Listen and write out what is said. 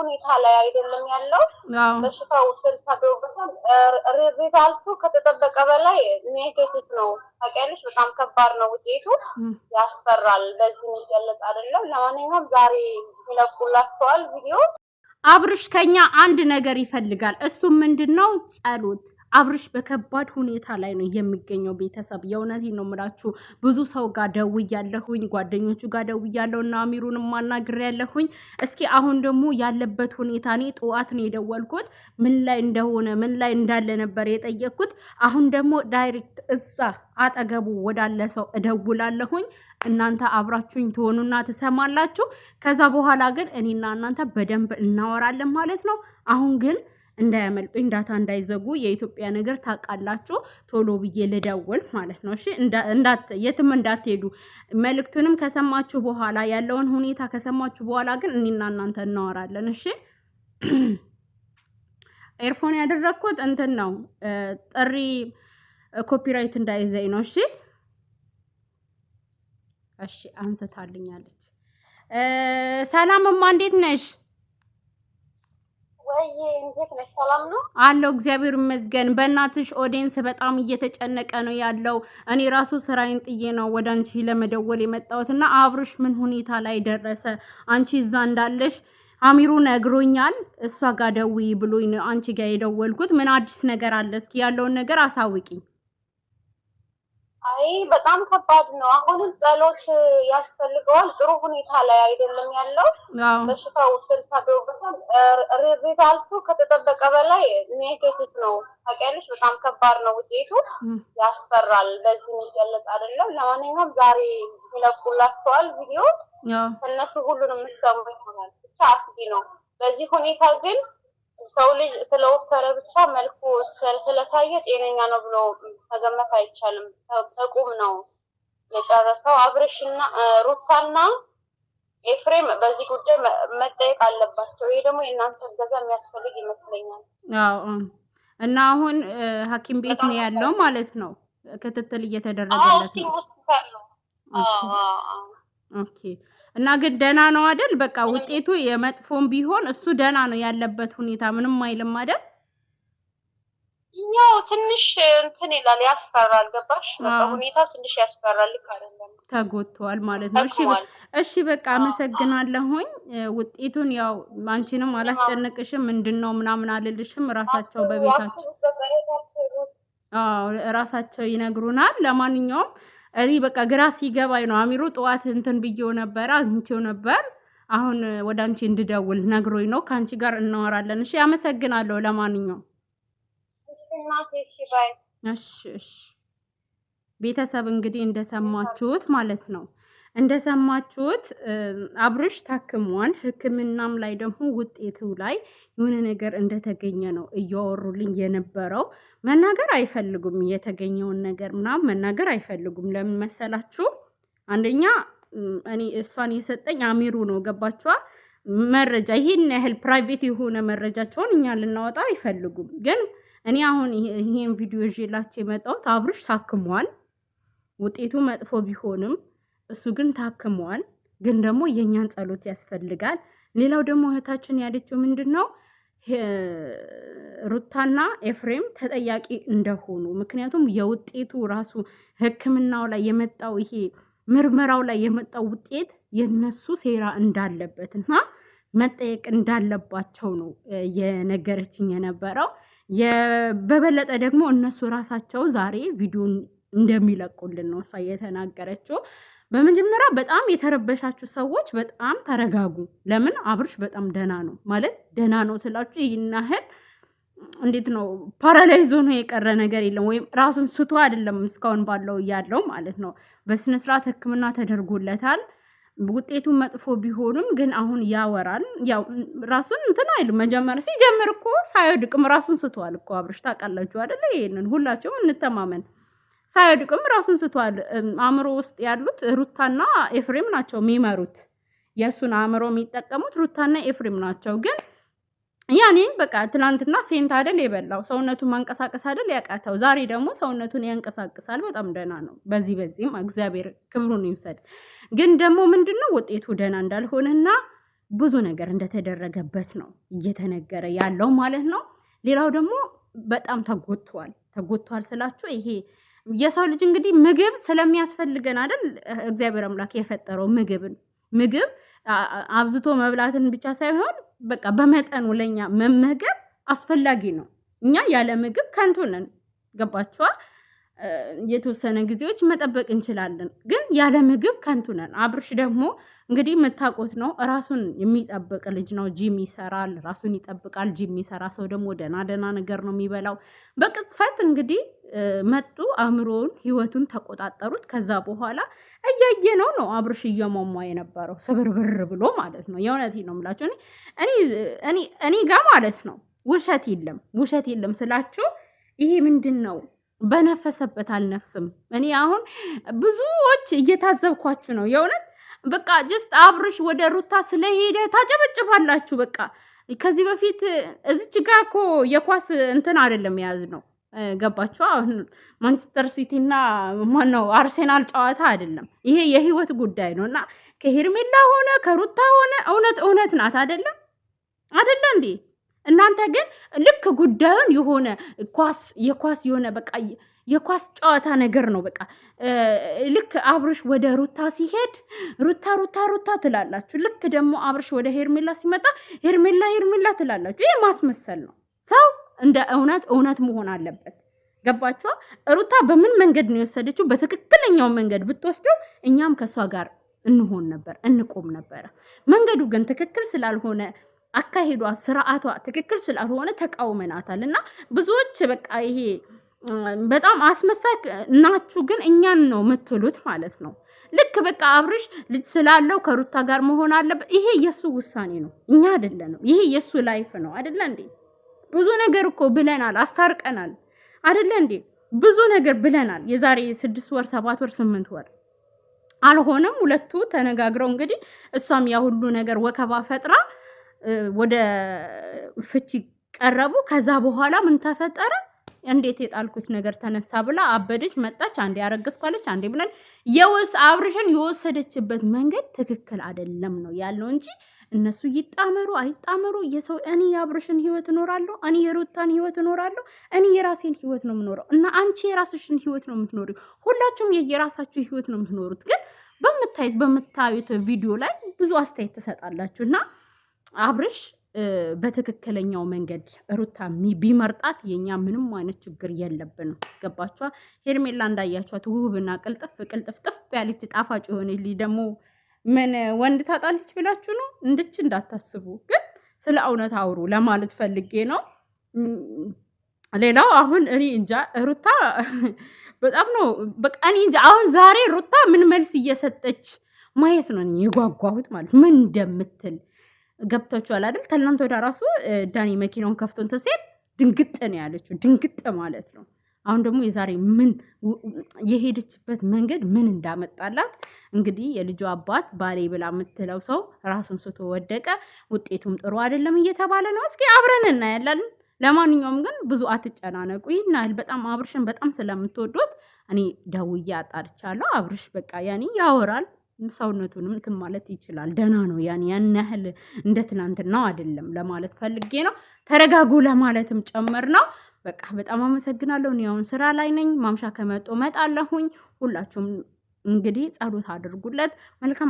ሁኔታ ላይ አይደለም ያለው። በሽታው ስር ሰዶበታል። Result ኡ ከተጠበቀ በላይ negative ነው። ታውቂያለሽ፣ በጣም ከባድ ነው ውጤቱ፣ ያስፈራል። በዚህ የሚገለጽ አይደለም። ለማንኛውም ዛሬ ይለቁላቸዋል ቪዲዮ። አብርሽ ከኛ አንድ ነገር ይፈልጋል። እሱም ምንድን ነው? ጸሎት። አብርሽ በከባድ ሁኔታ ላይ ነው የሚገኘው። ቤተሰብ የእውነቴን ነው የምላችሁ። ብዙ ሰው ጋር ደውያለሁኝ፣ ጓደኞቹ ጋር ደውያለሁ እና አሚሩንም አናግሬያለሁኝ። እስኪ አሁን ደግሞ ያለበት ሁኔታ እኔ ጠዋት ነው የደወልኩት፣ ምን ላይ እንደሆነ ምን ላይ እንዳለ ነበር የጠየቅኩት። አሁን ደግሞ direct እዛ አጠገቡ ወዳለ ሰው እደውላለሁኝ። እናንተ አብራችሁኝ ትሆኑና ትሰማላችሁ። ከዛ በኋላ ግን እኔና እናንተ በደንብ እናወራለን ማለት ነው። አሁን ግን እንዳያመልጡኝ data እንዳይዘጉ፣ የኢትዮጵያ ነገር ታውቃላችሁ። ቶሎ ብዬ ልደውል ማለት ነው። እሺ፣ የትም እንዳትሄዱ። መልእክቱንም ከሰማችሁ በኋላ ያለውን ሁኔታ ከሰማችሁ በኋላ ግን እኔና እናንተ እናወራለን። እሺ። Earphone ያደረግኩት እንትን ነው ጥሪ copyright እንዳይዘኝ ነው። እሺ፣ እሺ። አንስታልኛለች። ሰላምማ እንዴት ነሽ? ሰላም ነው አለው። እግዚአብሔር ይመስገን። በእናትሽ audience በጣም እየተጨነቀ ነው ያለው። እኔ ራሱ ስራዬን ጥዬ ነው ወደ አንቺ ለመደወል የመጣሁት እና አብርሽ ምን ሁኔታ ላይ ደረሰ? አንቺ እዛ እንዳለሽ አሚሩ ነግሮኛል። እሷ ጋር ደውዪ ብሎኝ ነው አንቺ ጋር የደወልኩት። ምን አዲስ ነገር አለ? እስኪ ያለውን ነገር አሳውቂኝ። አይ በጣም ከባድ ነው። አሁንም ጸሎት ያስፈልገዋል። ጥሩ ሁኔታ ላይ አይደለም ያለው። በሽታው ስር ሰዶበታል። Result ኡ ከተጠበቀ በላይ negative ነው። ታውቂያለሽ፣ በጣም ከባድ ነው ውጤቱ፣ ያስፈራል። በዚህ የሚገለጽ አይደለም። ለማንኛውም ዛሬ ይለቁላቸዋል ቪዲዮ፣ ከእነሱ ሁሉንም የምትሰሙ ይሆናል። ብቻ አስጊ ነው። በዚህ ሁኔታ ግን ሰው ልጅ ስለወፈረ ብቻ መልኩ ስለታየ ጤነኛ ነው ብሎ መገመት አይቻልም። በቁም ነው የጨረሰው። አብርሽና ሩታና ኤፍሬም በዚህ ጉዳይ መጠየቅ አለባቸው። ይሄ ደግሞ የእናንተ እገዛ የሚያስፈልግ ይመስለኛል። አዎ፣ እና አሁን ሐኪም ቤት ነው ያለው ማለት ነው። ክትትል እየተደረገለት ነው። ሆስፒታል ነው። Okay። እና ግን ደህና ነው አይደል? በቃ ውጤቱ የመጥፎም ቢሆን እሱ ደህና ነው ያለበት ሁኔታ ምንም አይልም አይደል? ያው ትንሽ እንትን ይላል፣ ያስፈራል። ገባሽ? በቃ ሁኔታው ትንሽ ያስፈራል። ልክ አይደለም። ተጎድቷል ማለት ነው። እሺ፣ እሺ፣ በቃ አመሰግናለሁኝ። ውጤቱን ያው አንቺንም አላስጨንቅሽም፣ ምንድን ነው ምናምን አልልሽም። ራሳቸው በቤታቸው አዎ ራሳቸው ይነግሩናል። ለማንኛውም እኔ በቃ ግራ ሲገባኝ ነው። አሚሩ ጠዋት እንትን ብዬው ነበር፣ አግኝቼው ነበር። አሁን ወደ አንቺ እንድደውል ነግሮኝ ነው። ከአንቺ ጋር እናወራለን። እሺ፣ አመሰግናለሁ። ለማንኛውም እሺ፣ እሺ። ቤተሰብ እንግዲህ እንደሰማችሁት ማለት ነው እንደሰማችሁት አብርሽ ታክሟል። ሕክምናም ላይ ደግሞ ውጤቱ ላይ የሆነ ነገር እንደተገኘ ነው እያወሩልኝ የነበረው። መናገር አይፈልጉም፣ የተገኘውን ነገር ምናምን መናገር አይፈልጉም። ለምን መሰላችሁ? አንደኛ እኔ እሷን የሰጠኝ አሚሩ ነው። ገባችኋ? መረጃ ይህን ያህል private የሆነ መረጃቸውን እኛ ልናወጣ አይፈልጉም። ግን እኔ አሁን ይህን ቪዲዮ ይዤላችሁ የመጣሁት አብርሽ ታክሟል፣ ውጤቱ መጥፎ ቢሆንም እሱ ግን ታክሟል። ግን ደግሞ የእኛን ጸሎት ያስፈልጋል። ሌላው ደግሞ እህታችን ያለችው ምንድን ነው ሩታና ኤፍሬም ተጠያቂ እንደሆኑ፣ ምክንያቱም የውጤቱ ራሱ ሕክምናው ላይ የመጣው ይሄ ምርመራው ላይ የመጣው ውጤት የነሱ ሴራ እንዳለበት እና መጠየቅ እንዳለባቸው ነው የነገረችኝ የነበረው። በበለጠ ደግሞ እነሱ ራሳቸው ዛሬ ቪዲዮን እንደሚለቁልን ነው እሷ የተናገረችው። በመጀመሪያ በጣም የተረበሻችሁ ሰዎች በጣም ተረጋጉ። ለምን አብርሽ በጣም ደህና ነው ማለት ደህና ነው ስላችሁ ይህን ያህል እንዴት ነው paralyze ሆኖ የቀረ ነገር የለም፣ ወይም ራሱን ስቶ አይደለም እስካሁን ባለው እያለው ማለት ነው። በስነ ስርዓት ሕክምና ተደርጎለታል። ውጤቱ መጥፎ ቢሆንም ግን አሁን ያወራል። ያው ራሱን እንትን አይልም። መጀመሪያ ሲጀምር እኮ ሳይወድቅም ራሱን ስቷል እኮ አብርሽ፣ ታውቃላችሁ አይደለ? ይሄንን ሁላችሁም እንተማመን። ሳይወድቅም ራሱን ስቷል። አእምሮ ውስጥ ያሉት ሩታና ኤፍሬም ናቸው የሚመሩት። የእሱን አእምሮ የሚጠቀሙት ሩታና ኤፍሬም ናቸው። ግን ያኔ በቃ ትናንትና faint አይደል የበላው፣ ሰውነቱን ማንቀሳቀስ አይደል ያቃተው። ዛሬ ደግሞ ሰውነቱን ያንቀሳቅሳል። በጣም ደህና ነው። በዚህ በዚህም እግዚአብሔር ክብሩን ይውሰድ። ግን ደግሞ ምንድነው ውጤቱ ደህና እንዳልሆነና ብዙ ነገር እንደተደረገበት ነው እየተነገረ ያለው ማለት ነው። ሌላው ደግሞ በጣም ተጎድቷል። ተጎድቷል ስላችሁ ይሄ የሰው ልጅ እንግዲህ ምግብ ስለሚያስፈልገን አይደል? እግዚአብሔር አምላክ የፈጠረው ምግብን ምግብ አብዝቶ መብላትን ብቻ ሳይሆን በቃ በመጠኑ ለኛ መመገብ አስፈላጊ ነው። እኛ ያለ ምግብ ከንቱ ነን። ገባችኋ? የተወሰነ ጊዜዎች መጠበቅ እንችላለን፣ ግን ያለ ምግብ ከንቱ ነን። አብርሽ ደግሞ እንግዲህ የምታውቁት ነው። ራሱን የሚጠብቅ ልጅ ነው። ጂም ይሰራል፣ ራሱን ይጠብቃል። ጂም የሚሰራ ሰው ደግሞ ደህና ደህና ነገር ነው የሚበላው። በቅጽፈት እንግዲህ መጡ፣ አእምሮውን ህይወቱን ተቆጣጠሩት። ከዛ በኋላ እያየ ነው ነው አብርሽ እየሟሟ የነበረው ስብርብር ብሎ ማለት ነው። የእውነቴ ነው የምላቸው እኔ ጋ ማለት ነው ውሸት የለም ውሸት የለም ስላችሁ ይሄ ምንድን ነው በነፈሰበት አልነፍስም። እኔ አሁን ብዙዎች እየታዘብኳችሁ ነው የእውነት በቃ just አብርሽ ወደ ሩታ ስለሄደ ታጨበጭባላችሁ። በቃ ከዚህ በፊት እዚች ጋ እኮ የኳስ እንትን አይደለም የያዝ ነው ገባችሁ? አሁን ማንቸስተር ሲቲ እና ማነው አርሴናል ጨዋታ አይደለም ይሄ የህይወት ጉዳይ ነው። እና ከሄርሜላ ሆነ ከሩታ ሆነ እውነት እውነት ናት አይደለም አይደለ እንዴ? እናንተ ግን ልክ ጉዳዩን የሆነ ኳስ የኳስ የሆነ በቃ የኳስ ጨዋታ ነገር ነው። በቃ ልክ አብርሽ ወደ ሩታ ሲሄድ ሩታ ሩታ ሩታ ትላላችሁ። ልክ ደግሞ አብርሽ ወደ ሄርሜላ ሲመጣ ሄርሜላ ሄርሜላ ትላላችሁ። ይህ ማስመሰል ነው። ሰው እንደ እውነት እውነት መሆን አለበት። ገባችኋ? ሩታ በምን መንገድ ነው የወሰደችው? በትክክለኛው መንገድ ብትወስደው እኛም ከእሷ ጋር እንሆን ነበር፣ እንቆም ነበረ። መንገዱ ግን ትክክል ስላልሆነ አካሄዷ፣ ስርዓቷ ትክክል ስላልሆነ ተቃውመናታል። እና ብዙዎች በቃ ይሄ በጣም አስመሳይ ናችሁ፣ ግን እኛን ነው የምትሉት ማለት ነው። ልክ በቃ አብርሽ ልጅ ስላለው ከሩታ ጋር መሆን አለበት። ይሄ የእሱ ውሳኔ ነው፣ እኛ አይደለንም። ይሄ የእሱ life ነው አይደለ እንዴ? ብዙ ነገር እኮ ብለናል፣ አስታርቀናል አይደለ እንዴ? ብዙ ነገር ብለናል። የዛሬ 6 ወር፣ 7 ወር፣ 8 ወር አልሆነም። ሁለቱ ተነጋግረው እንግዲህ እሷም ያ ሁሉ ነገር ወከባ ፈጥራ ወደ ፍቺ ቀረቡ። ከዛ በኋላ ምን ተፈጠረ? እንዴት የጣልኩት ነገር ተነሳ ብላ አበደች። መጣች፣ አንዴ ያረገዝኳለች፣ አንዴ ብለን የወስ አብርሽን የወሰደችበት መንገድ ትክክል አይደለም ነው ያልነው እንጂ እነሱ ይጣመሩ አይጣመሩ የሰው እኔ የአብርሽን ህይወት እኖራለሁ፣ እኔ የሩታን ህይወት እኖራለሁ፣ እኔ የራሴን ህይወት ነው የምኖረው እና አንቺ የራስሽን ህይወት ነው የምትኖሪው። ሁላችሁም የየራሳችሁ ህይወት ነው የምትኖሩት። ግን በምታዩት በምታዩት ቪዲዮ ላይ ብዙ አስተያየት ትሰጣላችሁ እና አብርሽ በትክክለኛው መንገድ ሩታ ቢመርጣት የኛ ምንም አይነት ችግር የለብንም። ገባችኋ? ሄርሜላ እንዳያችኋት ውብና ቅልጥፍ ቅልጥፍ ጥፍ ያለች ጣፋጭ የሆነ ልጅ ደግሞ ምን ወንድ ታጣለች ብላችሁ ነው? እንድች እንዳታስቡ፣ ግን ስለ እውነት አውሩ ለማለት ፈልጌ ነው። ሌላው አሁን እኔ እንጃ ሩታ በጣም ነው በቃ እኔ እንጃ። አሁን ዛሬ ሩታ ምን መልስ እየሰጠች ማየት ነው የጓጓሁት ማለት ምን እንደምትል ገብቷችኋል አይደል? ትናንት ወደ ራሱ ዳኒ መኪናውን ከፍቶ እንትን ሲል ድንግጥ ነው ያለችው፣ ድንግጥ ማለት ነው። አሁን ደግሞ የዛሬ ምን የሄደችበት መንገድ ምን እንዳመጣላት እንግዲህ የልጁ አባት ባሌ ብላ የምትለው ሰው ራሱን ስቶ ወደቀ። ውጤቱም ጥሩ አይደለም እየተባለ ነው። እስኪ አብረን እናያለን። ለማንኛውም ግን ብዙ አትጨናነቁ። ይህን ያህል በጣም አብርሽን በጣም ስለምትወዱት እኔ ደውዬ አጣርቻለሁ። አብርሽ በቃ ያኔ ያወራል ሰውነቱንም እንትን ማለት ይችላል። ደህና ነው። ያን ያን ያህል እንደ ትናንትናው አይደለም ለማለት ፈልጌ ነው። ተረጋጉ ለማለትም ጨምር ነው። በቃ በጣም አመሰግናለሁ። እኔ አሁን ስራ ላይ ነኝ። ማምሻ ከመጡ እመጣለሁኝ። ሁላችሁም እንግዲህ ጸሎት አድርጉለት። መልካም